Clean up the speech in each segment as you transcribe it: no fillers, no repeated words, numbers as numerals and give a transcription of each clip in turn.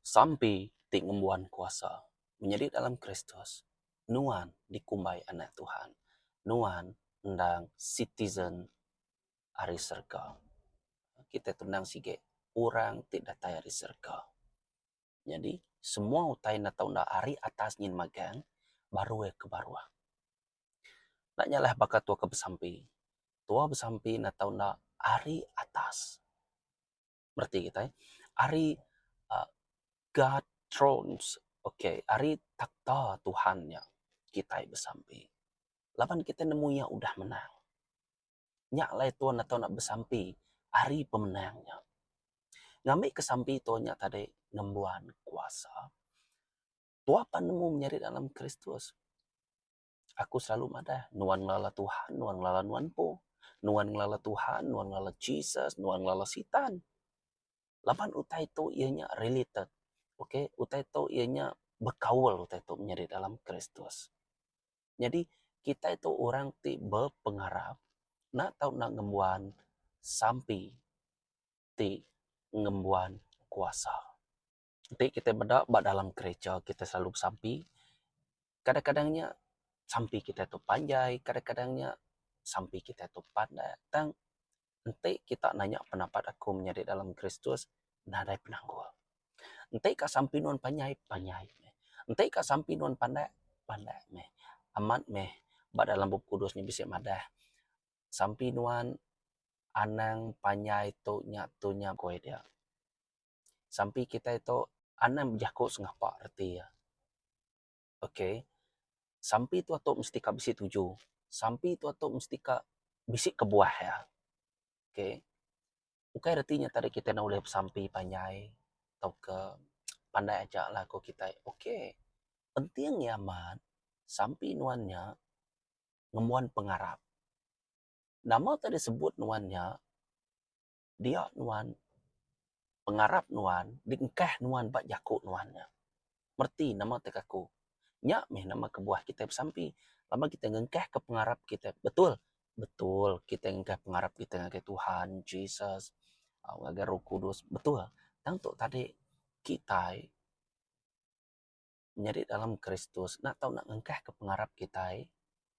Sampi ti ngembuan kuasa. Menyadi dalam Kristus, nuan dikumbai anak Tuhan. Nuan endang citizen ari serega. Kitai tu endang sigi orang ti datai ari serega. Nyadi, semua utai enda tau enda ari atas nyin magang baru iya ke baruh. Enda nyalah baka tua ke besampi. Tua besampi enda tau enda ari atas. Bereti kitai ari uhh God thrones okay ari takhta Tuhan nya kitai besampi. Laban kitai nemu iya udah menang. Nya alai tuan atau nak besampi ari pemenang nya. Ngambi ke sampi tuan nya tadi ngembuan kuasa. Tua pan nemu menyadi dalam Kristus. Aku selalu madah nuan ngelala Tuhan, nuan ngelala nuan empu. Nuan ngelala Tuhan, nuan ngelala Jesus, nuan ngelala Sitan. Laban utai tu iya nya related. Okay, utai tu iya nya bekaul utai tu menyadi dalam Kristus. Nyadi kitai tu orang ti bepengarap enda tau enda ngembuan sampi ti ngembuan kuasa. Enti kitai meda ba dalam gereja kitai selalu besampi kadang-kadang nya sampi kitai tu panjai kadang-kadang nya sampi kitai tu pandak tang enti kita nanya pendapat aku menyadi dalam Kristus nadai penanggul. Enti ka sampi nuan panjai, panjai meh. Enti ka sampi nuan pandak, pandak meh. Amat meh ba dalam bup kudus nya bisi madah sampi nuan anang panjai tu nya tu nya ku iya. Sampi kitai tu anang bejaku sengapa reti iya. Okay. Sampi tu atu mesti ka bisi tuju. Sampi tu atu mesti ka bisi kebuah iya. Okay. Ukai reti nya tadi kitai enda ulih besampi panjai tauka pandai aja lah ku kitai. Okay. Penting iya amat sampi nuan nya ngembuan pengarap. Nama ti disebut nuan nya dia nuan pengarap nuan diengkah nuan ba jaku nuan nya. Mereti nama ti aku. Nya mih nama kebuah kitai besampi laban kitai ngengkahka pengarap kitai betul. Betul kitai ngengkah pengarap kitai ngagai Tuhan Jesus ngagai Roh Kudus betul. Tang tu tadi kitai nyadi dalam Kristus enda tau nak ngengkahka pengarap kitai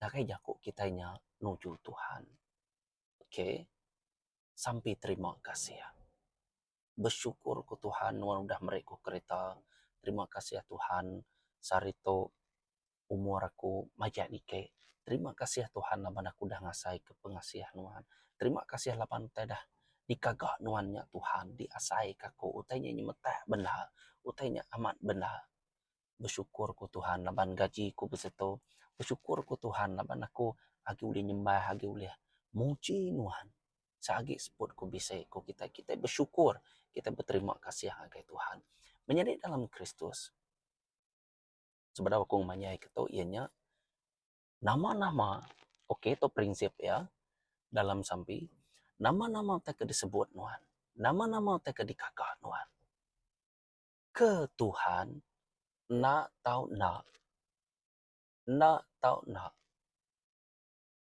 ngagai jaku kitai nya nuju Tuhan. Okay. Sampi terima kasih. Besyukur ku Tuhan nuan udah meri ku kerita. Terima kasih Tuhan sehari tu umur aku majak niki. Terima kasih Tuhan laban aku udah ngasai ke pengasih nuan. Terima kasih laban utai dah dikaga nuan nya Tuhan diasai ka aku utai nya nyemetak bendar utai nya amat bendar. Besyukur ku Tuhan laban gaji ku besetu. Besyukur ku Tuhan laban aku agi ulih nyembah agi ulih muji nuan. Seagi seput ku bisi ku kitai, kitai besyukur, kitai beterima kasih ngagai Tuhan. Menyadi dalam Kristus, sebedau aku ngemanyai ke tu iya nya nama-nama okay tu prinsip iya dalam sampi nama-nama utai ke disebut nuan, nama-nama utai ke dikaga nuan ke Tuhan enda tau enda, enda tau enda.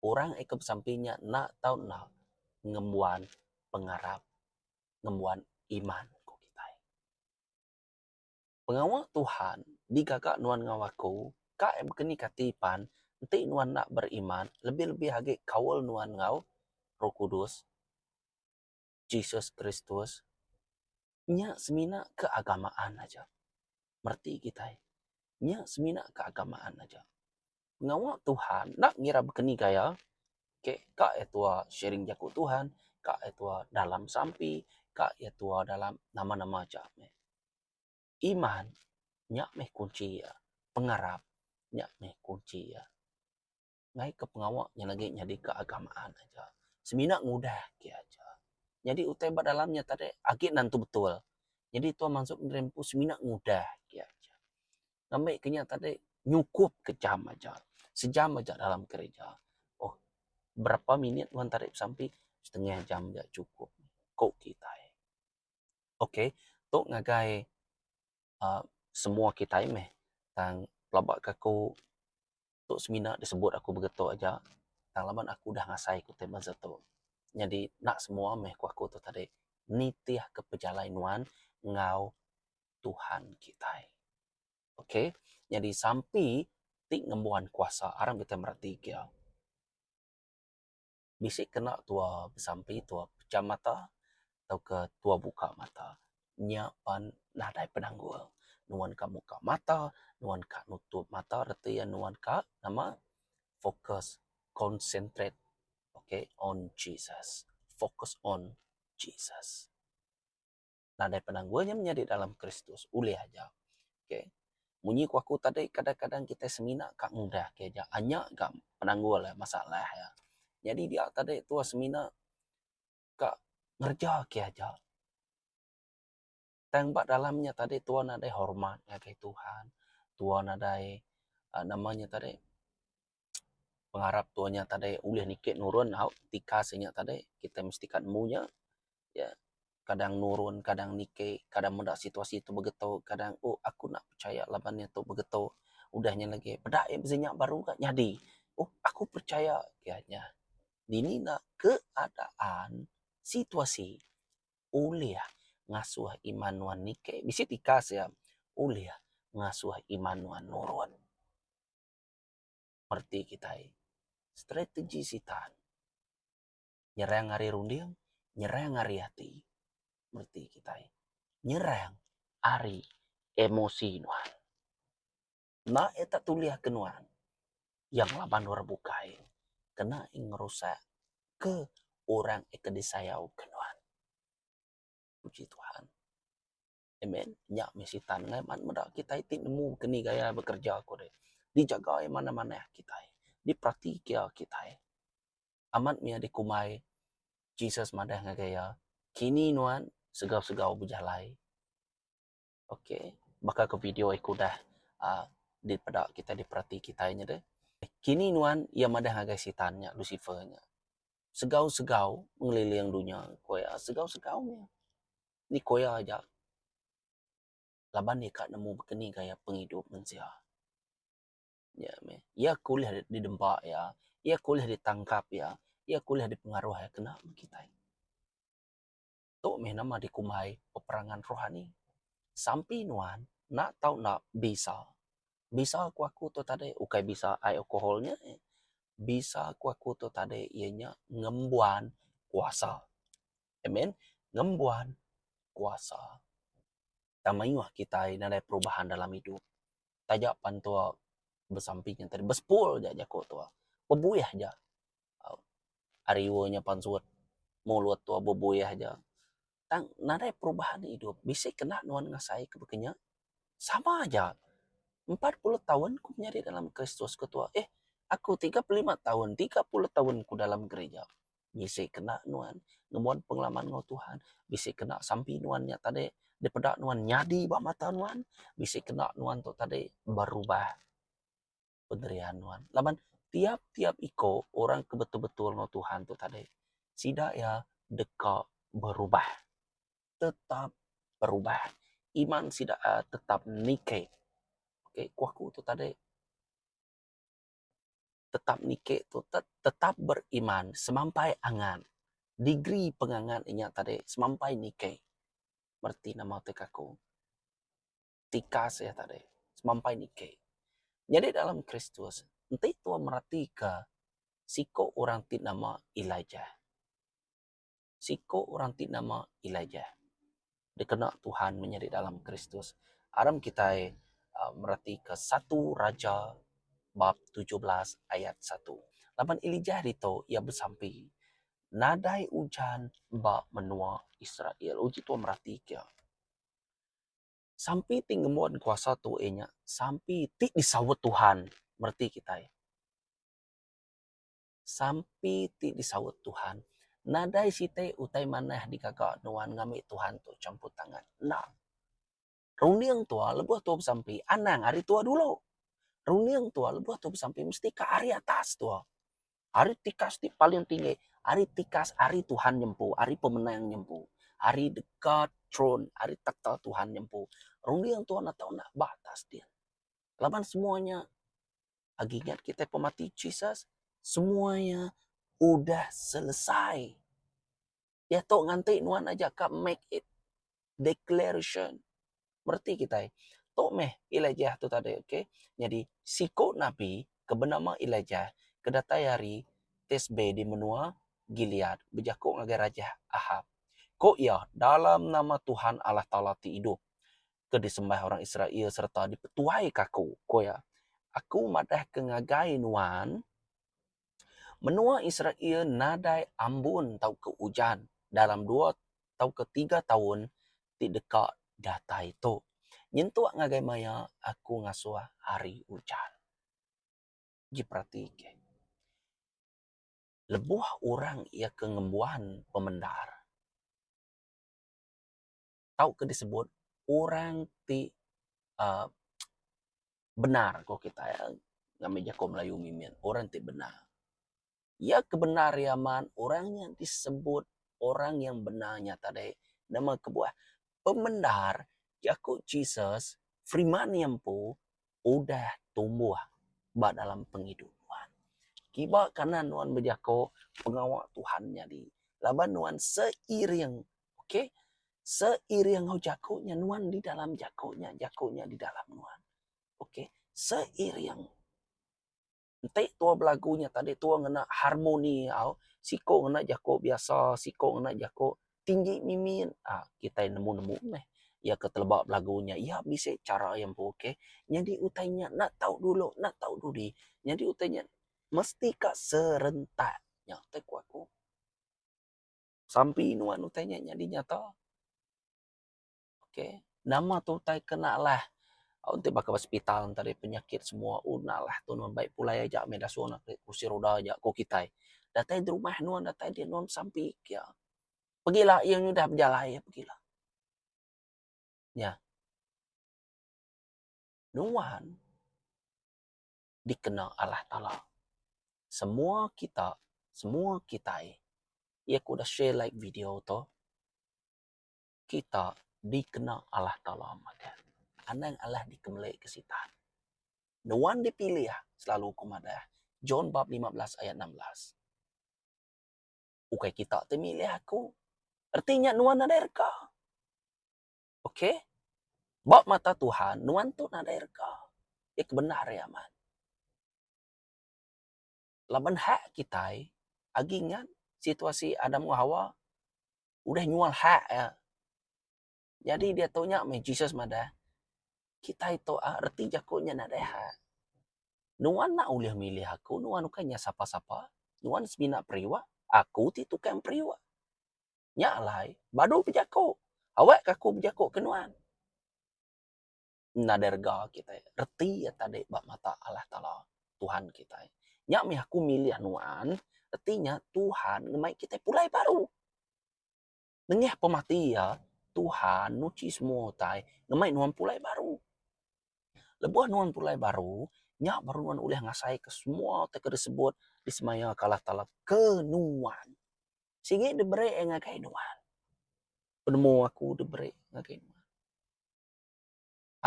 Orang ika besampi nya enda tau enda ngembuan pengarap, ngembuan iman ku kitai. Pengawa Tuhan digaga nuan enggau aku ka bekeni kati pan enti nuan enda beriman lebih-lebih agi kaul nuan enggau Roh Kudus, Jesus Kristus nya semina keagamaan aja. Mereti kitai nya semina keagamaan aja. Pengawa Tuhan enda ngira bekeni gaya ke ka iya tua sharing jaku Tuhan ka iya tua dalam sampi ka iya tua dalam nama-nama aja meh. Iman nya meh kunchi iya pengarap nya meh kunchi iya. Ngai ke pengawa nya lagi nyadi keagamaan aja semina ngudah ke aja. Nyadi utai ba dalam nya tadi agi nentu betul. Nyadi tua mansut diri empu semina ngudah ke aja. Ngambi ke nya tadi nyukup ke jam aja. Sejam aja dalam kereja. Oh berapa minit nuan tadi besampi setengah jam ja chukup ku kitai. Okay tu ngagai uhh semua kitai meh tang pelaba ke aku tu semina disebut aku begitu aja tang laban aku udah ngasai ku ti bansa tu. Nyadi enda semua meh ku aku tu tadi nitih ke pejalai nuan enggau. Tuhan kitai. Ok, nyadi sampi ti ngembuan kuasa aram kitai mereti ke iya. Bisi kena tua besampi tua pejam mata tauka tua buka mata. Nya pan nadai penanggul. Nuan ka muka mata, nuan ka nutup mata reti iya nuan ka nama fokus concentrate okay on Jesus. Focus on Jesus. Nadai penanggul nya menyadi dalam Kristus ulih aja. Okay. Munyi ku aku tadi kadang-kadang kitai semina ka ngudah ke aja anya ga penanggul iya masalah iya. Nyadi dia tadi tua semina ka ngereja ke aja. Tang ba dalam nya tadi tua nadai hormat ngagai Tuhan, tua nadai uhh nama nya tadi pengarap tua nya tadi ulih niki nurun au tikas inya tadi kitai mesti ka nemu nya. Ya kadang nurun kadang niki kadang meda situasi tu begitu kadang oh aku enda percaya laban iya tu begitu udah nya lagi peda iya bisi nya baru ga nyadi oh aku percaya iya nya dini enda keadaan situasi ulih ngasuh iman nuan niki bisi tikas iya ulih ngasuh iman nuan nurun. Mereti kitai strategi sitan. Nyerang ari runding, nyerang ari ati. Mereti kitai. Nyerang ari emosi nuan. Enda iya tak tulih ke nuan iya ngelaban orang bukai kena iya ngerusak ke orang ke disayau ke nuan. Puji Tuhan. Amen. Nya meh sitan ngai man meda kitai ti nemu keni gaya bekerja ku deh. Dijaga iya manah-manah kitai. Diperati kia kitai. Amat mih dikumbai Jesus madah ngagai iya, Kini nuan segau-segau bejalai. Ok, baka ke video aku udah uhh dipeda kitai diperati kitai nya deh. Kini nuan iya madah ngagai sitan nya Lucifer nya. Segau-segau ngeliling dunya ku iya, segau-segau mih. Ni ku iya aja laban iya ka nemu baka ni gaya pengidup mensia. Nya meh. Iya ke ulih didempa iya, iya ke ulih ditangkap iya, iya ke ulih dipengaruh iya kena meh kitai. Tu meh nama dikumbai peperangan rohani. Sampi nuan enda tau enda bisa. Bisa ku aku tu tadi ukai bisa ai alkohol nya eh. Bisa ku aku tu tadi iya nya ngembuan kuasa. Amen. Ngembuan kuasa. Tang mayuh kitai nadai perubahan dalam idup. Taja pan tua besampi nya tadi besepul ja jaku tua. Bebuih ja. Ari iwa nya pansut mulut tua bebuih ja. Tang nadai perubahan idup. Bisi kena nuan ngasai ke baka nya. Sama aja. 40 taun ku menyadi dalam Kristus ku tua. Eh aku 35 taun, 30 taun ku dalam gereja. Bisi kena nuan ngembuan pengalaman enggau Tuhan. Bisi kena sampi nuan nya tadi dipeda nuan nyadi ba mata nuan. Bisi kena nuan tu tadi berubah penderian nuan. Laban tiap-tiap iko orang ke betul-betul enggau Tuhan tu tadi sida iya deka berubah. Tetap berubah. Iman sida tetap niki. Okay ku aku tu tadi. Tetap niki tu tetap beriman semampai angat degree pengangat inya tadi semampai niki bereti nama ti aku tikas iya tadi semampai niki. Nyadi dalam Kristus enti tuan meratika siko orang ti nama Elijah. Siko orang ti nama Elijah dikena Tuhan menyadi dalam Kristus. Aram kitai meratika satu Raja bab 17 ayat 1. Laban Elijah ditu iya besampi nadai ujan ba menua Israel. Uji tuan meratika. Sampi ti ngembuan kuasa tu iya nya sampi ti disaut Tuhan mereti kitai. Sampi ti disaut Tuhan. Nadai siti utai manah digaga nuan ngambi Tuhan tu champur tangan. Enda. Runding tua lebuh tua besampi anang ari tua dulu. Runding tua lebuh tua besampi mesti ka ari atas tua. Ari tikas ti paling tinggi, ari tikas ari Tuhan nyempu, ari pemenang nyempu, ari the God throne, ari takhta Tuhan nyempu. Runding tua enda tau enda ba atas din. Laban semua nya Agi ingat kitai pemati Jesus? Semua iya udah selesai. Diatu nganti nuan aja ka make it declaration. Mereti kitai. Tu meh Elijah tu tadi okay. Nyadi siku nabi ke benama Elijah ke datai ari Tisbe di menua Gilead bejaku ngagai Rajah Ahab. Ku iya, Dalam nama Tuhan Allah Taala ti idup, ke disembah orang Israel sereta dipetuaika aku, ku iya, Aku madahka ngagai nuan, menua Israel nadai ambun tauka ujan dalam dua tauka tiga taun ti deka datai tu, nyentuk ngagai maya aku ngasuh hari ujan. Ji perati ke. Lebuh orang iya ke ngembuan pemendar tauka disebut orang ti uhh benar ko kitai ngambi jaku Melayu mimit orang ti benar. Iya ke bendar iya amat orang nya disebut orang yang benar nya tadi nama kebuah pemendar jaku Jesus firman iya empu udah tumbuh ba dalam pengidup nuan. Kiba kanan nuan bejaku pengawa Tuhan nyadi laban nuan seiring ok seiring enggau jaku nya nuan di dalam jaku nya jaku nya di dalam nuan ok seiring. Enti tua belagu nya tadi tua ngena harmoni au siko ngena jako biasa siko ngena jako tinggi mimit uhh kitai nemu nemu meh iya ke teleba belagu nya iya bisi chara iya empu okay nyadi utai nya enda tau dulu enda tau dudi nyadi utai nya mesti ka serentak nya utai ku aku. Sampi nuan utai nya nyadi nyata. Okay nama tu utai ke enda alah enti baka ba sepital tadi penyakit semua un enda alah tu nuan bai pulai aja meh dasuh ne kerusi roda aja ku kitai. Datai di rumah nuan datai di nuan besampi kia. Pegila iya nyudah bejalai pegila. Nya. Nuan dikena Allah Taala. Semua kita semua kitai iya ke udah share like video tu. Kita dikena Allah Taala madah. Anang alah dikemeli ke sitan. Nuan dipilih selalu ku madah John bab 15 ayat 16. Ukai kita ti milih aku. Reti nya nuan nadai rega. Okay. Ba mata Tuhan nuan tu nadai rega. Iya ke bendar iya amat. Laban hak kitai agi ngan situasi Adam enggau Hawa udah nyual hak iya. Nyadi diatu nya meh Jesus madah kitai tu uhh reti jaku nya nadai hak. Nuan enda ulih milih aku nuan ukai nya sapa sapa nuan semina periuk aku ti tukang periuk. Nya alai badu bejaku awak ka aku bejaku ke nuan. Nadai rega kitai reti iya tadi ba mata Allah Taala Tuhan kitai. Nya mih aku milih nuan reti nya Tuhan ngemai kitai pulai baru. Nengah pemati iya Tuhan nuchi semua utai ngemai nuan pulai baru. Lebuh nuan pulai baru nya baru nuan ulih ngasaika semua utai ke disebut disemayaka Allah Taala ke nuan. Sigi diberi ngagai nuan. Penemu aku diberi ngagai nuan.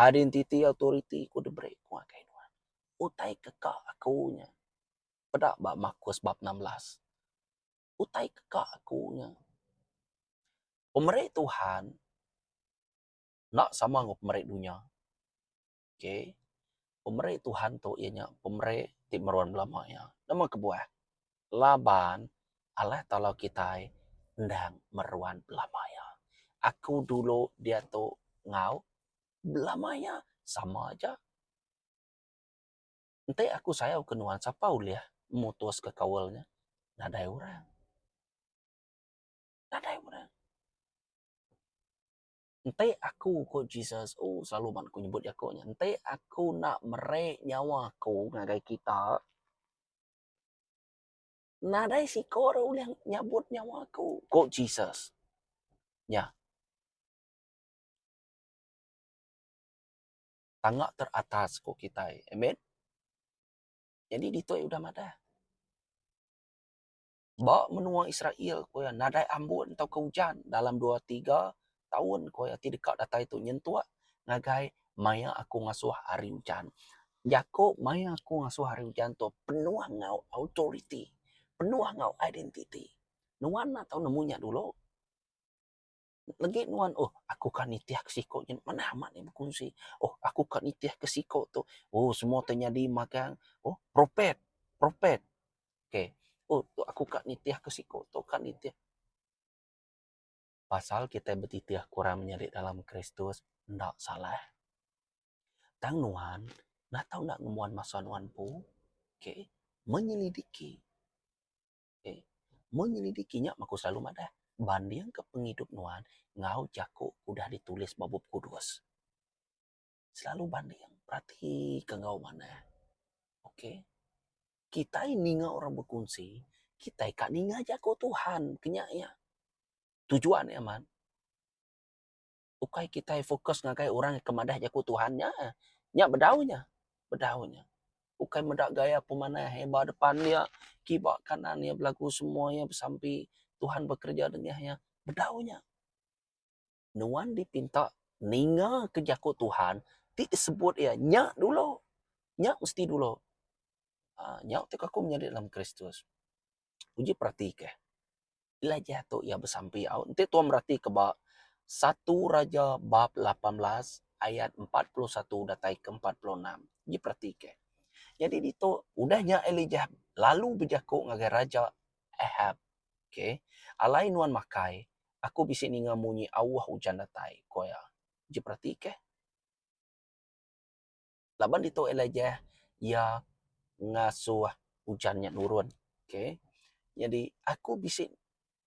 Identiti autoriti ku diberi ku ngagai nuan. Utai ke ka aku nya peda ba Markus bab 16. Utai ke ka aku nya pemeri Tuhan enda sama enggau pemeri dunya. Okay. Pemeri Tuhan tu iya nya pemeri ti meruan belama iya. Nama kebuah? Laban Allah Taala kitai endang meruan belama iya. Aku dulu diatu enggau belama iya sama aja. Enti aku sayau ke nuan sapa ulih mutuska kaul nya? Nadai orang. Nadai orang. Enti aku ku Jesus, ooh selalu amat ku nyebut jaku nya, enti aku enda meri nyawa aku ngagai kita, Nadai siko orang ulih nyabut nyawa aku, ku Jesus. Nya. Tangga teratas ku kitai. Amen. Jadi ditu iya udah madah. Ba menua Israel ku iya nadai ambun tauka ujan dalam dua tiga taun ku iya ti deka datai tu nyentuk ngagai maya aku ngasuh hari ujan. Jaku maya aku ngasuh hari ujan tu penuh enggau authority, penuh enggau identity. Nuan enda tau nemu nya dulu. Legi nuan oh aku ka nitih ke siko nyin manah amat nih bekunsi. Oh aku ka nitih ke siko tu oh semua ti nyadi magang oh prophet prophet okay oh tu aku ka nitih ke siko tu ka nitih. Pasal kitai betitih ke orang menyadi dalam Kristus enda salah. Tang nuan enda tau enda ngembuan masa nuan empu okay menyelidiki. Okay. Menyelidiki nya aku selalu madah bandingka pengidup nuan enggau jaku udah ditulis ba Bup Kudus. Selalu banding, peratika enggau manah. Okay. Kitai ninga orang bekunsi, kitai ka ninga jaku Tuhan ke nya iya. Tujuan iya man. Ukai kitai fokus ngagai orang ke madah jaku Tuhan nya. Nya bedau nya. Bedau nya. Ukai meda gaya pemanah iya ba depan iya, kiba kanan iya belagu semua iya besampi Tuhan bekereja nengah iya. Bedau nya. Nuan dipinta ninga ke jaku Tuhan ti disebut iya nya dulu. Nya mesti dulu. Aaa nya ti aku menyadi dalam Kristus. Uji peratika. Elijah tu iya besampi au. Enti tuan meratika ba satu Raja bab 18 ayat 41 datai ke 46. Uji peratika. Nyadi ditu udah nya Elijah lalu bejaku ngagai Raja Ahab. Okay. Alai nuan makai, aku bisi ninga munyi auh ujan datai, ku iya. Uji peratika. Laban ditu Elijah iya ngasuh ujan nya nurun. Okay. Nyadi aku bisi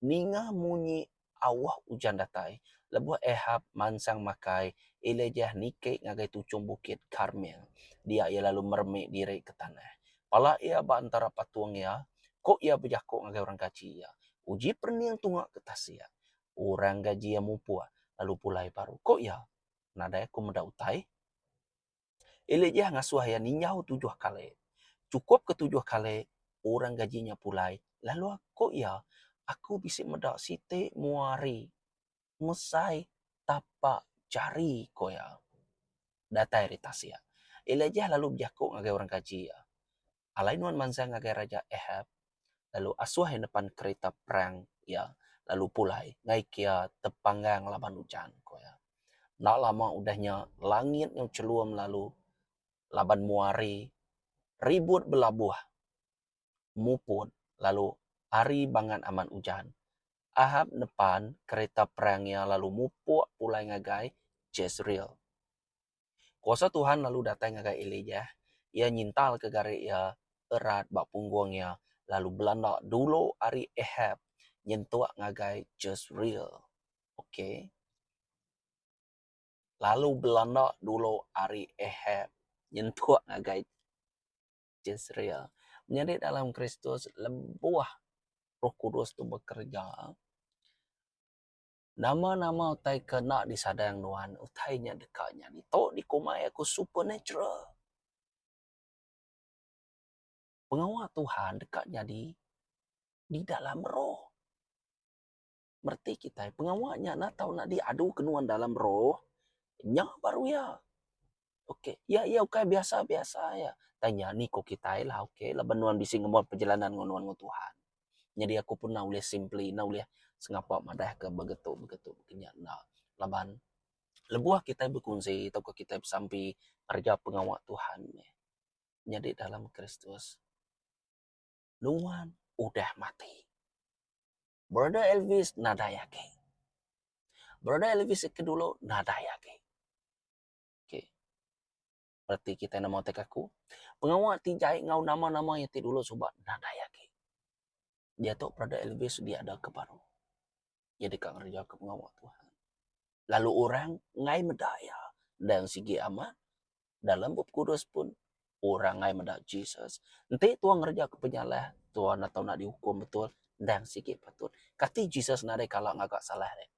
ninga munyi auh ujan datai lebuh Ahab mansang makai Elijah niki ngagai tuchung bukit Karmel. Dia iya lalu meremi diri ke tanah. Pala iya ba entara patung iya, ku iya bejaku ngagai orang gaji iya, Uji perening tunga ke tasik. Orang gaji iya mupuk lalu pulai baru. Ku iya, Nadai aku meda utai. Elijah ngasuh iya ninjau tujuh kali. Chukup ke tujuh kali, orang gaji nya pulai lalu ku iya, Aku bisi meda siti mua hari mesai tapak jari, ku iya. Datai ari tasik. Elijah lalu bejaku ngagai orang gaji iya, Alai nuan mansang ngagai Raja Ahab lalu asuh iya nepan kerita perang iya lalu pulai ngaika iya tepanggang laban ujan, ku iya. Enda lama udah nya, langit nyau chelum lalu laban mua hari ribut belabuh muput lalu hari bangat amat ujan. Ahab nepan kerita perang iya lalu mupuk pulai ngagai Jesreel. Kuasa Tuhan lalu datai ngagai Elijah. Iya nyintalka gari iya erat ba punggung iya lalu belanda dulu ari Ahab nyentuk ngagai Jesreel. Okey. Lalu belanda dulu ari Ahab nyentuk ngagai Jesreel. Menyadi dalam Kristus lebuh Roh Kudus tu bekereja, Nama-nama utai ke enda disadang nuan, utai nya deka nyadi. Tu dikumbai aku supernatural. Pengawa Tuhan deka nyadi di dalam roh. Mereti kitai, pengawa nya enda tau enda diadu ke nuan dalam roh, nya baru iya. Okey, iya iya ukai biasa-biasa iya. Tang nya ni ko kitai lah okey laban nuan bisi ngembuan perjalanan enggau nuan enggau Tuhan. Nyadi aku pun enda ulih simply enda ulih sengapa madah ke begitu begitu nya enda laban lebuh kitai bekunsi tauka kitai besampi ngereja pengawa Tuhan meh nyadi dalam Kristus nuan udah mati. Brother Elvis nadai agi. Brother Elvis ke dulu nadai agi. Okey. Reti kitai nama utai ke aku. Pengawa ti jai enggau nama-nama iya ti dulu suba nadai agi. Diatu Brother Elvis diada ke baru. Iya deka ngereja ke pengawa Tuhan. Lalu orang enggai meda iya. Endang sigi amat dalam Bup Kudus pun orang enggai meda Jesus. Enti tuan ngereja ke penyalah, tuan enda tau nak diukum betul. Endang sigi patut. Kati Jesus nadai kala ngaga salah deh.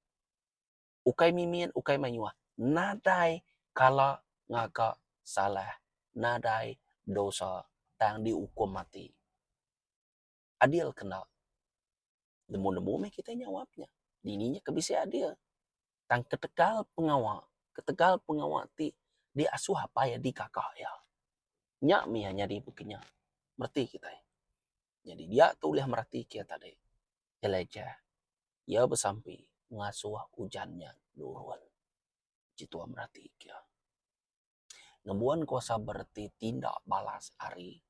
Ukai mimit, ukai mayuh. Nadai kala ngaga salah, nadai dosa tang diukum mati. Adil ke enda? Nemu-nemu meh kitai nyawap nya. Dini nya ke bisi adil. Tang ketegal pengawa, ketegal pengawa ti diasuh apai iya digaga iya. Nya mih iya nyadi baka nya. Mereti kitai. Nyadi dia tu ulih mereti ke iya tadi. Elijah. Iya besampi. ngasuh ujan nya nurun. Uji tua merati ke. Ngembuan kuasa bereti tindak balas ari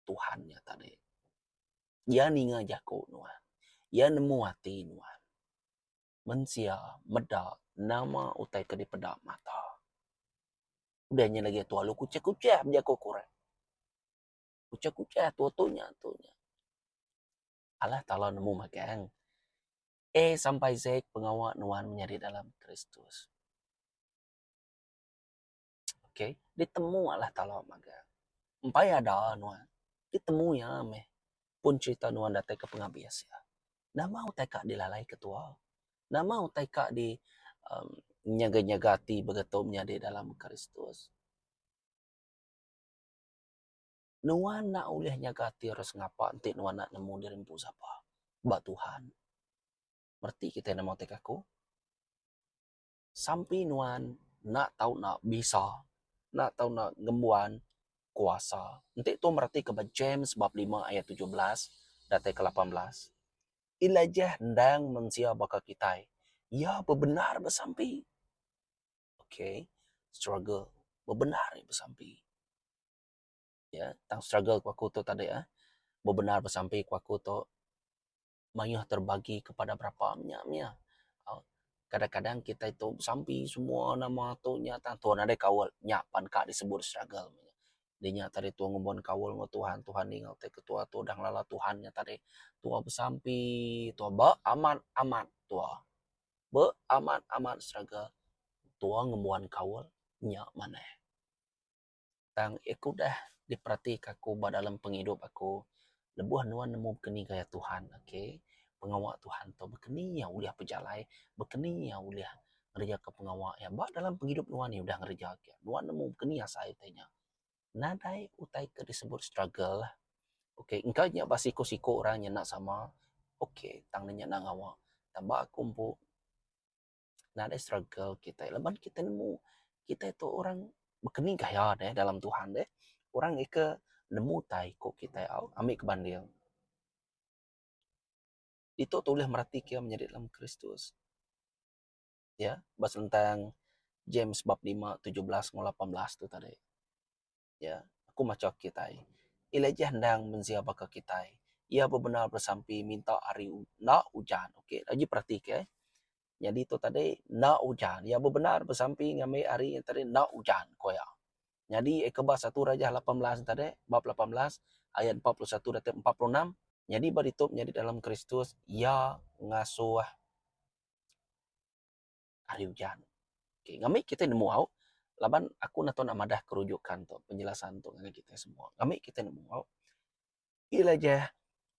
Tuhan nya tadi. Iya ninga jaku nuan. Iya nemu ati nuan. Mensia meda nama utai ke dipeda mata. Udah nya lagi tua lalu kuchah-kuchah bejaku ke orang. Kuchah-kuchah tua tu nya tu nya. Allah Taala nemu magang. A sampai Z pengawa nuan menyadi dalam Kristus. Okay, ditemu Allah Taala magang. Empai ada nuan, ditemu iya meh pun cherita nuan datai ke pengabis iya. Nama utai ka dilalai ke tua? Nama utai ka di um nyaga-nyaga ati begetu menyadi dalam Kristus? Nuan enda ulih nyaga ati orang sengapa enti nuan enda nemu diri empu sapa ba Tuhan. Mereti kitai nama utai ka aku? Sampi nuan enda tau enda bisa, enda tau enda ngembuan kuasa. Enti tu meretika ba James bab lima ayat 17 datai ke 18, Elijah endang mensia baka kitai, iya bebendar besampi. Okay, struggle bebendar iya besampi. Ya, tang struggle ku aku tu tadi ah. Bebendar besampi ku aku tu mayuh terbagi kepada berapa nya mih. Kadang-kadang kitai tu besampi semua nama tu nya tang Tuhan nadai kaul nya pan ka disebut struggle. Dinya tadi tuan ngembuan kaul enggau Tuhan, Tuhan ninga utai ke tua tu udah ngelala Tuhan nya tadi. Tua besampi tua beamat-amat tua. Beamat-amat struggle tua ngembuan kaul nya manah. Tang aku udah diperatika aku ba dalam pengidup aku lebuh nuan nemu baka ni gaya Tuhan okay pengawa Tuhan tu baka ni iya ulih pejalai baka ni iya ulih ngerejaka pengawa iya ba dalam pengidup nuan iya udah ngereja ke nuan nemu baka ni asai utai nya. Nadai utai ke disebut struggle lah. Okay engka nya ba siku-siku orang nya enda sama okay tang ne nya enda ngawa. Tang ba aku empu Nadai struggle kitai laban kitai nemu kitai tu orang bekeni gaya deh dalam Tuhan deh. Orang ika nemu utai ku kitai au ambi ke banding. Ditu tu ulih mereti ke menyadi dalam Kristus. Ya ba senentang James bab lima 17 enggau 18 tu tadi. Ya, aku macha kitai. Elijah endang mensia baka kitai. Iya bebendar besampi minta hari enda ujan. Okey, aji peratika eh. Nyadi tu tadi enda ujan. Iya bebendar besampi ngambi hari nya tadi enda ujan ku iya. Nyadi eka ba satu Rajah 18 tadi, bab 18 ayat 41 datai 46, nyadi ba ditu menyadi dalam Kristus iya ngasuh hari ujan. Okay, ngambi kitai nemu au laban aku enda tau nak madah ke rujukan tu penjelasan tu ngagai kitai semua. Ngambi kitai nemu au Elijah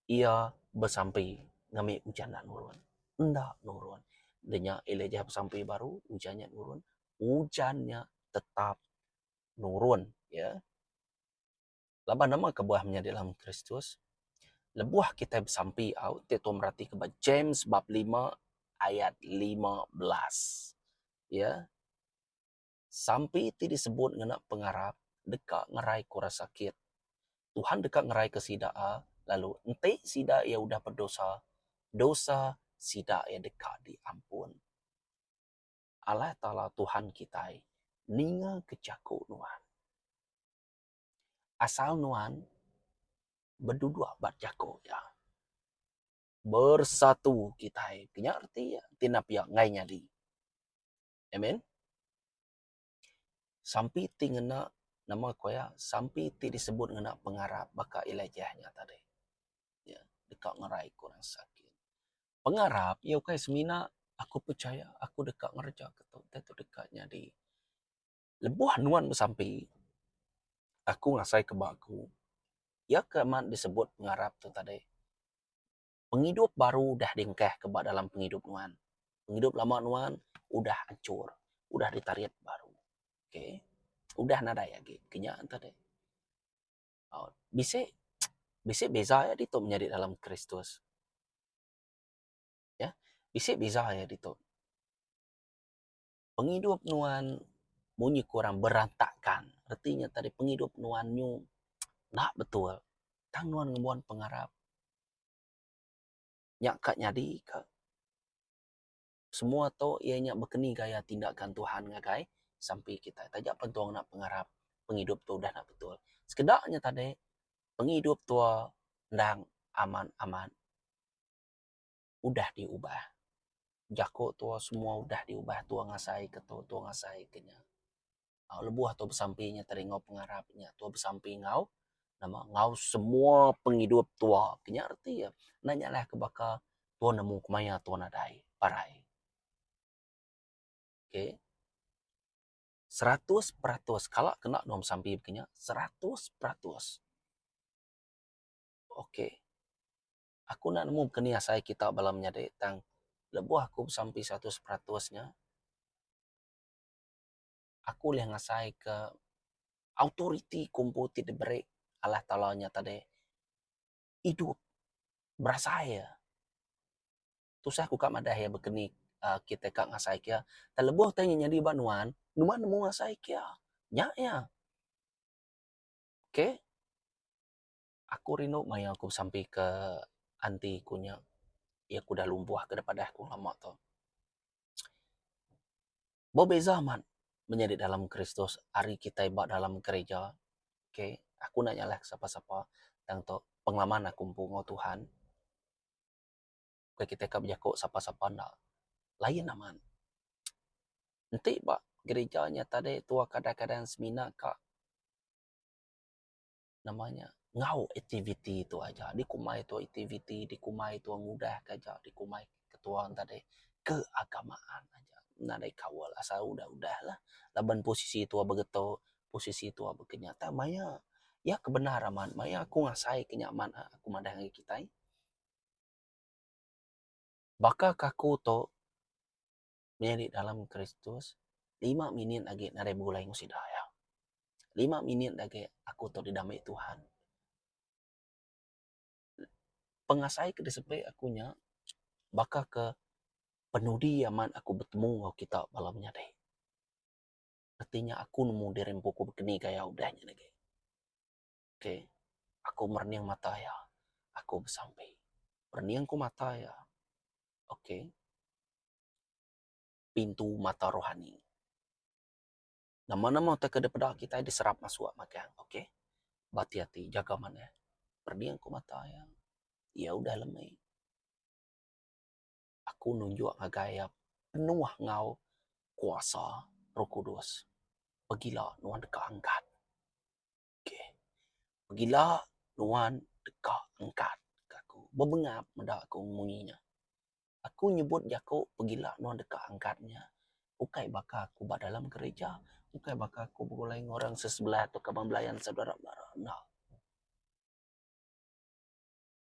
iya besampi ngambi ujan enda nurun. Enda nurun. Enda nya Elijah besampi baru ujan nya nurun. Ujan nya tetap nurun ya. Laban nama kebuah menyadi dalam Kristus? Lebuh kitai besampi au ti tuan meratika ba James bab lima ayat 15. Ya. Sampi ti disebut ngena pengarap deka ngeraika orang sakit. Tuhan deka ngeraika sida a lalu enti sida iya udah bedosa, dosa sida iya deka diampun. Allah Taala Tuhan kitai ninga ke jaku nuan. Asal nuan beduduk ba jaku iya. Bersatu kitai ke nya reti iya ti enda pia enggai nyadi. Amen. Sampi ti ngena nama ku iya sampi ti disebut ngena pengarap baka Elijah nya tadi. Iya deka ngerai ke orang sakit. Pengarap iya ukai semina aku pechaya aku deka ngereja ke tu utai tu deka nyadi. Lebuh nuan besampi, aku ngasai ke ba aku, iya ke amat disebut pengarap tu tadi. Pengidup baru udah diengkah ke ba dalam pengidup nuan. Pengidup lama nuan udah anchur, udah ditarit baru. Okay. Udah nadai agi ke nya tadi. Bisi bisi beza iya ditu menyadi dalam Kristus. Ya, bisi beza iya ditu. Pengidup nuan munyi ku orang berantakan. Reti nya tadi pengidup nuan nyu enda betul. Tang nuan ngembuan pengarap nya ka nyadi ka. Semua tu iya nya bekeni gaya tindakan Tuhan ngagai sampi kitai. Taja pen tua ngena pengarap pengidup tu udah enda betul. Sekeda nya tadi pengidup tua endang amat-amat udah diubah. Jaku tua semua udah diubah tua ngasai ke tu tua ngasai ke nya. Lebuh tua besampi nya tadi enggau pengarap nya tua besampi enggau nama enggau semua pengidup tua. Nya reti iya enda nyalah ke baka tua nemu kemaya tua nadai parai. Okay. 100% kala kena nuan besampi baka nya 100%. Okay. Aku enda nemu baka ni asai kita bala menyadi tang lebuh aku besampi 100% nya aku ulih ngasaika autoriti kumpu ti diberi Allah Taala nya tadi idup berasai iya. Tusah ku ka madah iya baka ni uhh kitai ka ngasaika iya. Tang lebuh utai nya nyadi ba nuan, nuan nemu ngasaika iya. Nya iya. Okay. Aku rindu maya aku besampi ke aunty ku nya. Iya ku udah lumpuh ke padah ku lama tu. Bebeza amat menyadi dalam Kristus ari kitai ba dalam gereja. Okay, aku enda nyalah ke sapa-sapa tang tu pengalaman aku empu enggau Tuhan. Bukai kitai ka bejaku sapa-sapa enda. Lain amat. Enti ba gereja nya tadi tua kadang-kadang semina ka nama nya enggau aktiviti tu aja dikumbai tu aktiviti dikumbai tu ngudah ke aja dikumbai ketua ne tadi keagamaan aja nadai kaul asal udah udah lah laban posisi tua begitu posisi tua baka nya tang maya iya ke bendar amat maya aku ngasai ke nya amat aku madah ngagai kitai baka ke aku tu menyadi dalam Kristus lima minit agi nadai begulai enggau sida iya. Lima minit agi aku tu didambi Tuhan. Pengasai ke disepi aku nya baka ke penudi amat aku betemu enggau kita bala menyadi. Reti nya aku nemu diri empu ku bekeni gaya udah nya agi. Okay. Aku merening mata iya. Aku besampi. Merening ku mata iya. Okay. Pintu mata rohani. Nama-nama utai ke dipeda kitai diserap masuk magang. Okay. Behati-hati jaga manah. Merening ku mata iya. Iya udah lemi. Aku nunjuk ngagai iya penuh enggau kuasa Roh Kudus. Pegila nuan deka angkat. Okay. Pegila nuan deka angkat ka aku. Bebengap meda aku munyi nya. Aku nyebut jaku pegila nuan deka angkat nya ukai baka aku ba dalam gereja, ukai baka aku begulai enggau orang sesebelah tauka kaban belayan saudara mara enda.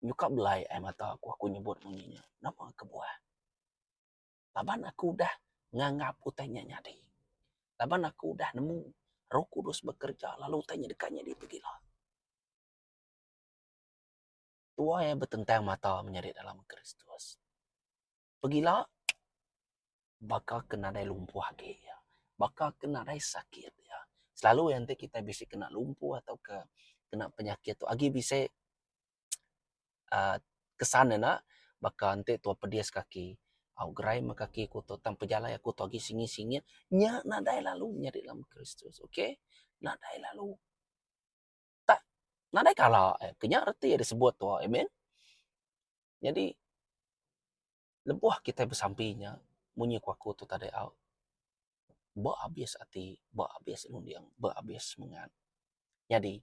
Nyuka belai ai mata aku, aku nyebut munyi nya. Nama kebuah? Laban aku udah nganggap utai nya nyadi. Laban aku udah nemu Roh Kudus bekereja lalu utai nya deka nyadi pegila. Tua iya betentang mata menyadi dalam Kristus. Pegila baka ke nadai lumpuh agi iya. Baka ke nadai sakit iya. Selalu iya enti kitai bisi kena lumpuh tauka kena penyakit tu agi bisi uhh kesan ne enda baka enti tua pedis kaki au gerai meh kaki ku tu tang pejalai aku tu agi singit singit nya nadai lalu nyadi dalam Kristus okay nadai lalu tak nadai kala eh ke nya reti disebut tua amen nyadi lebuh kitai besampi nya munyi ku aku tu tadi au ba abis ati ba abis runding ba abis semengat nyadi.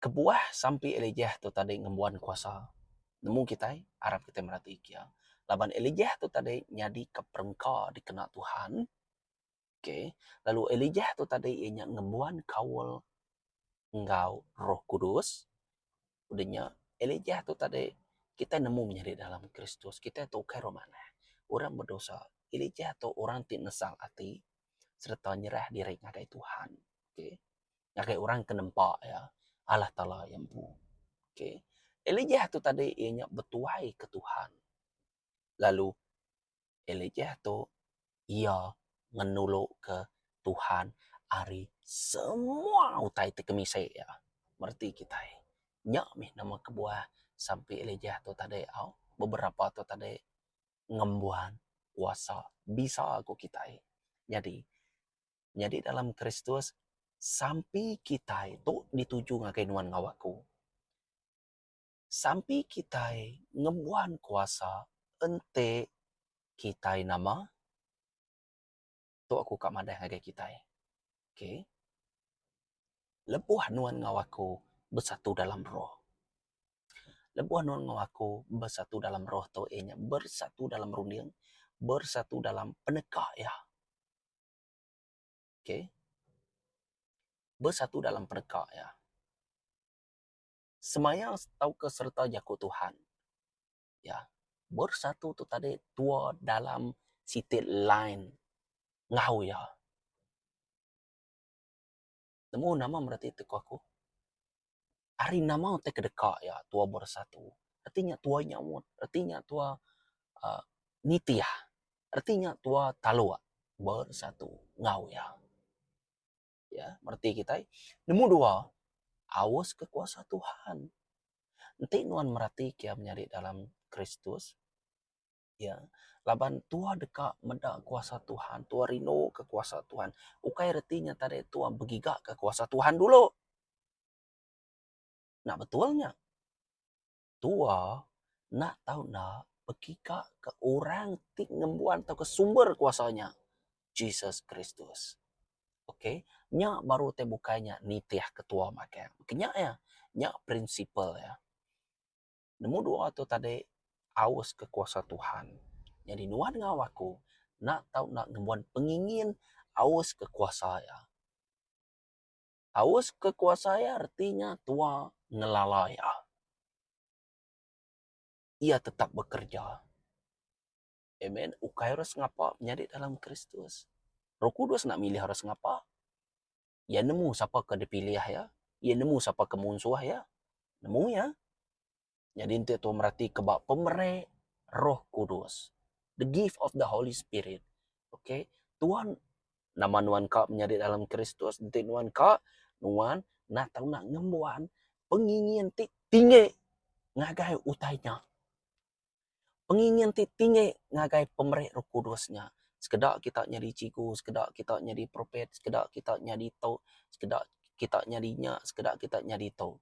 Kebuah sampi Elijah tu tadi ngembuan kuasa nemu kitai, arap kitai merati kia. Laban Elijah tu tadi nyadika perengka dikena Tuhan. Okay. Lalu Elijah tu tadi iya nya ngembuan kaul enggau Roh Kudus. Udah nya Elijah tu tadi kitai nemu menyadi dalam Kristus. Kitai tu ukai orang manah, orang bedosa. Elijah tu orang ti nesal ati sereta nyerah diri ngagai Tuhan. Okay. ngagai orang ke nempa iya, Allah Taala iya empu. Okay. Elijah tu tadi iya nya betuai ke Tuhan. Lalu Elijah tu iya ngenulu ke Tuhan ari semua utai ti kemisi iya. Mereti kitai. Nya mih nama kebuah sampi Elijah tu tadi au beberapa tu tadi. Ngembuan kuasa bisa ku kitai. Nyadi, nyadi dalam Kristus sampi kitai tu dituju ngagai nuan enggau aku. Sampi kitai ngembuan kuasa enti kitai nama? Tu aku ka madah ngagai kitai. Okay. Lebuh nuan enggau aku besatu dalam roh. Lebuh nuan enggau aku besatu dalam roh tu iya nya bersatu dalam runding, bersatu dalam peneka iya. Okay. Bersatu dalam peneka iya. Semaya tauka sereta jaku Tuhan. Ya. Bersatu tu tadi tua dalam siti line enggau iya. Nemu nama mereti ti ku aku? Ari nama utai ke deka iya tua bersatu. Reti nya tua nyaut, reti nya tua uhh nitih, reti nya tua taluk bersatu enggau iya. Ya, mereti kitai. Nemu dua, aus ke kuasa Tuhan. Enti nuan mereti ke menyadi dalam Kristus, ya, laban tua deka meda kuasa Tuhan, tua rindu ke kuasa Tuhan. Ukai reti nya tadi tua begiga ke kuasa Tuhan dulu. Enda betul nya. Tua enda tau enda begiga ke orang ti ngembuan tauka sumber kuasa nya, Jesus Kristus. Ok, nya baru utai bukai nya nitih ke tua magang. Ke nya iya, nya prinsipal iya. Nemu dua tu tadi aus ke kuasa Tuhan. Nyadi nuan enggau aku enda tau enda ngembuan pengingin aus ke kuasa iya. Aus ke kuasa iya reti nya tua ngelala iya. Iya tetap bekerja. Amen. Ukai orang sengapa menyadi dalam Kristus. Roh Kudus enda milih orang sengapa. Iya nemu sapa ke dipilih iya. Iya nemu sapa ke munsuh iya. Nemu iya. Nyadi enti tua mereti ke ba pemeri Roh Kudus, the gift of the Holy Spirit. Okay, Tuan nama nuan ka menyadi dalam Kristus enti nuan ka nuan enda tau nak ngembuan pengingin ti tinggi ngagai utai nya. Pengingin ti tinggi ngagai pemeri Roh Kudus nya. Sekeda kita nyadi cikgu, sekeda kita nyadi prophet, sekeda kita nyadi tu, sekeda kita nyadi nya, sekeda kita nyadi tu.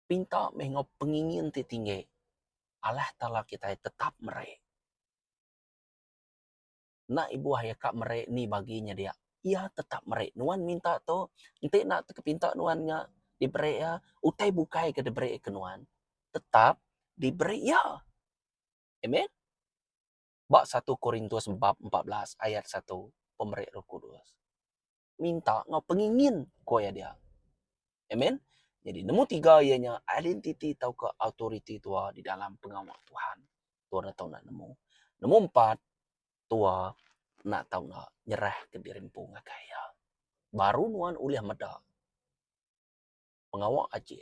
Pinta meh enggau pengingin ti tinggi Allah Taala kitai tetap meri. Enda ibuh iya ka meri ni bagi nya dia, iya tetap meri. Nuan minta tu enti enda pinta nuan nya diberi iya, utai bukai ke diberi ke nuan tetap diberi iya. Amen. Ba satu Korintus bab 14 ayat satu pemeri Roh Kudus. Minta enggau pengingin ko iya dia. Amen. Jadi nemu tiga iya nya identiti tauka autoriti tua di dalam pengawa Tuhan. Tua enda tau enda nemu. Nemu empat, tua enda tau enda nyerahka diri empu ngagai iya. Baru nuan ulih meda pengawa ajih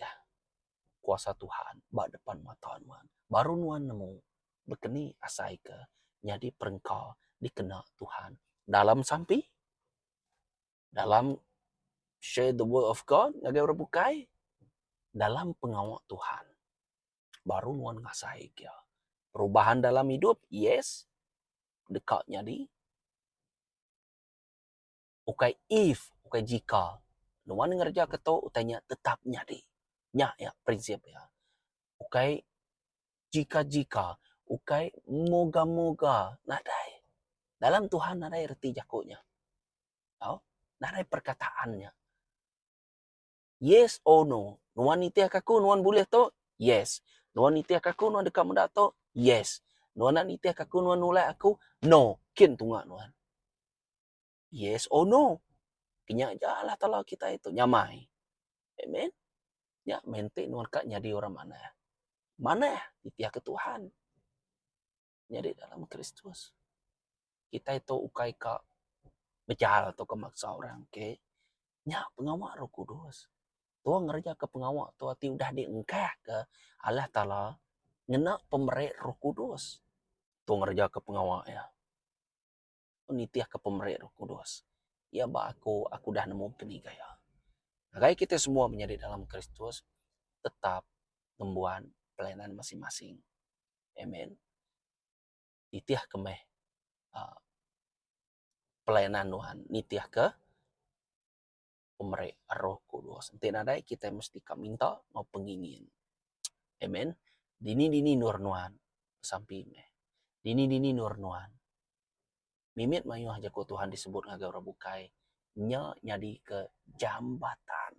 kuasa Tuhan ba depan mata nuan. Baru nuan nemu bekeni asai ke nyadi perengka dikena Tuhan dalam sampi. Dalam share the word of God ngagai orang bukai dalam pengawa Tuhan baru nuan ngasai ke perubahan dalam idup yes deka nyadi ukai if ukai jika nuan ngereja ke tu utai nya tetap nyadi nya iya prinsip iya ukai jika-jika ukai moga-moga nadai dalam Tuhan nadai reti jaku nya. Tau? Nadai perkataan nya. Yes or no. Nuan nitih ke aku, nuan bulih tu? Yes. Nuan nitih ke aku, nuan deka meda tu? Yes. Nuan enda nitih ke aku, nuan nulak aku? No. Kin tunga nuan. Yes or no. Kenya aja Allah Taala kitai tu nyamai. Amen. Nya meh enti nuan ka nyadi orang manah. Manah nitih ke Tuhan. Nyadi dalam Kristus. Kitai tu ukai ka bejal tauka maksa orang ke nya pengawa Roh Kudus. Tuan ngerejaka pengawa tu ti udah diengkahka Allah Taala ngena pemeri Roh Kudus. Tuan ngerejaka pengawa iya nitihka pemeri Roh Kudus. Iya ba aku, aku udah nemu keni gaya. Ngagai kitai semua menyadi dalam Kristus tetap ngembuan pelayanan masing-masing. Amen. Nitihka meh uhh pelayanan nuan nitihka pemeri Roh Kudus. Enti nadai kitai mesti ka minta enggau pengingin. Amen. Dini-dini endur nuan besampi meh. Dini-dini endur nuan mimit mayuh jaku Tuhan disebut ngagai orang bukai nya nyadika jambatan.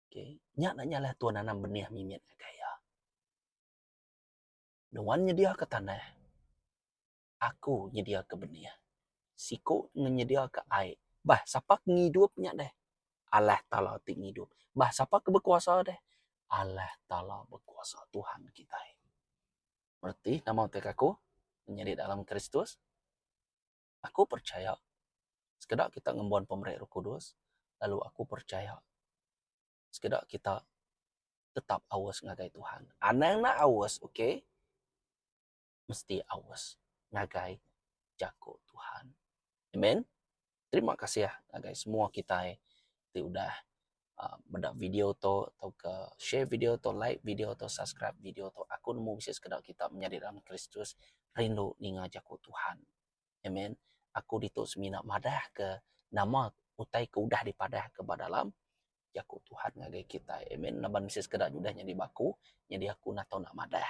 Okay. Nya enda nyalah tuan nanam benih mimit ngagai iya. Nuan nyediaka tanah, aku nyediaka benih. Siku nyediaka ai. Bah sapa ke ngidup nya deh? Allah Taala ti ngidup. Bah sapa ke bekuasa deh? Allah Taala bekuasa Tuhan kitai. Reti nama utai ke aku menyadi dalam Kristus? Aku percaya sekeda kita ngembuan pemeri Roh Kudus lalu aku percaya sekeda kita tetap aus ngagai Tuhan. Anang enda aus okay. Mesti aus ngagai jaku Tuhan. Amen. Terima kasih ngagai semua kitai ti udah uhh meda video tu tauka share video tu, like video tu, subscribe video tu. Aku nemu bisi sekeda kita menyadi dalam Kristus rindu ninga jaku Tuhan. Amen. Aku ditu semina madahka nama utai ke udah dipadahka ba dalam jaku Tuhan ngagai kitai. Amen. Laban bisi sekeda nya udah nyadi baku, nyadi aku enda tau nak madah.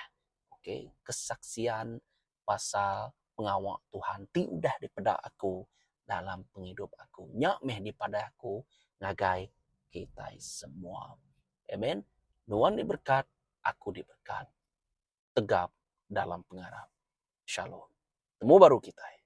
Okay, kesaksian pasal pengawa Tuhan ti udah dipeda aku dalam pengidup aku. Nya meh dipadah aku ngagai kitai semua. Amen. Nuan diberkat, aku diberkat. Tegap dalam pengarap. Shalom. Temu baru kitai.